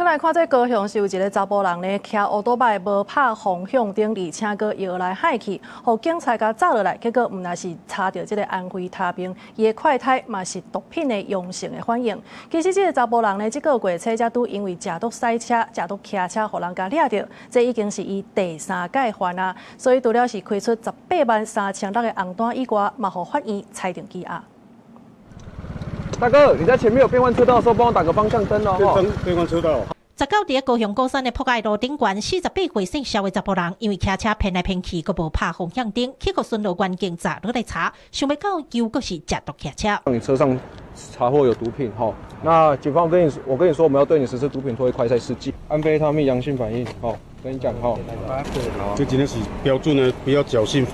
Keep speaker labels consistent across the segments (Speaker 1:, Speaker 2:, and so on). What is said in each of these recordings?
Speaker 1: 來看這高雄是有一个查埔人呢，騎烏多擺無拍方向燈，而且閣搖來幌去，予警察共抓落來，結果毋但是查著這个安非他命，伊的快篩嘛是毒品的陽性的反應。其實這个查埔人呢，這个月初才拄因為食毒賽車、食毒騎車，予人共掠著，這已經是伊第三擺犯啊。所以除了是開出18萬3600的紅單以外，嘛予法院裁定羈押。
Speaker 2: 大哥，你在前面有變換車道的時候，幫我打個方向燈哦。
Speaker 3: 變換車道。
Speaker 4: 19佇高雄鼓山的博愛路頂懸，48歲姓蕭的查埔人，因為騎車騙來騙去，閣無拍方向燈，去予巡邏員警抓落來查，想袂到又閣是食毒騎車。
Speaker 2: 你車上查獲有毒品，吼，那警方跟你，我跟你說，我們要對你實施毒品唾液快篩試劑，安非他命陽性反應，吼，跟你講，吼。
Speaker 3: 這真的是標準的，不要僥倖。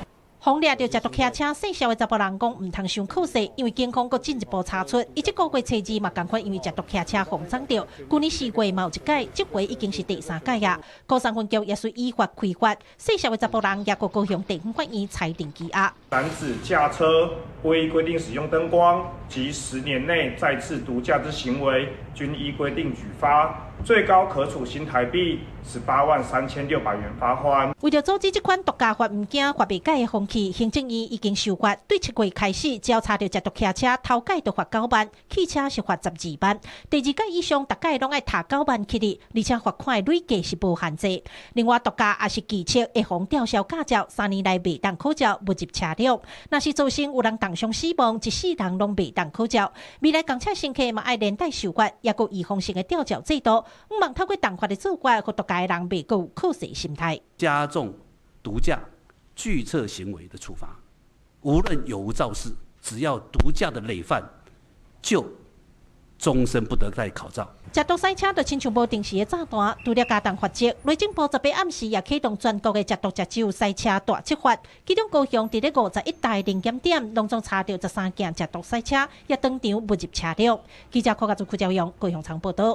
Speaker 4: 予掠著食毒騎車，姓蕭的查埔人講毋通傷可惜，因為警方閣進一步查出，伊這個月初二嘛仝款因為食毒騎車予摠著，舊年4月嘛有一擺，這回已經是第三擺啊。鼓山分局也隨依法開罰，姓蕭的查埔人也閣高雄地方法院裁定羈押。
Speaker 5: 男子駕車未依規定使用燈光及10年內再次毒駕之行為，均依規定舉發，最高可處新台幣18萬3600元罰鍰。
Speaker 4: 為著阻止這款毒駕罰毋驚罰袂改的風氣，行政院已經修法，對7月開始，只要查著食毒騎車，頭擺就罰九萬，汽車是罰12萬。第二擺以上，逐擺攏愛踢九萬起哩，而且罰款的累計是無限制。另外，毒駕也是拒測會予吊銷駕照，3年內袂當考照，無入車輛。若是造成有人重傷死亡，一世人攏袂當考照。未來公車乘客嘛愛連帶受罰，抑閣預防性的吊照制度，毋望透過重罰的做法，予毒駕的人袂閣有可惜心態。
Speaker 6: 加重毒駕拒測行為的處罰，無論有無肇事，只要毒駕的累犯，就終身不得再考照。
Speaker 4: 食毒賽車就親像無定時的炸彈，除了加重罰則，內政部18暗時也啟動全國的食毒食酒賽車大執法。其中高雄佇咧51台臨檢點，攏總查著13件食毒賽車，也當場沒入車輛。記者柯家祖、柯昭陽高雄場報道。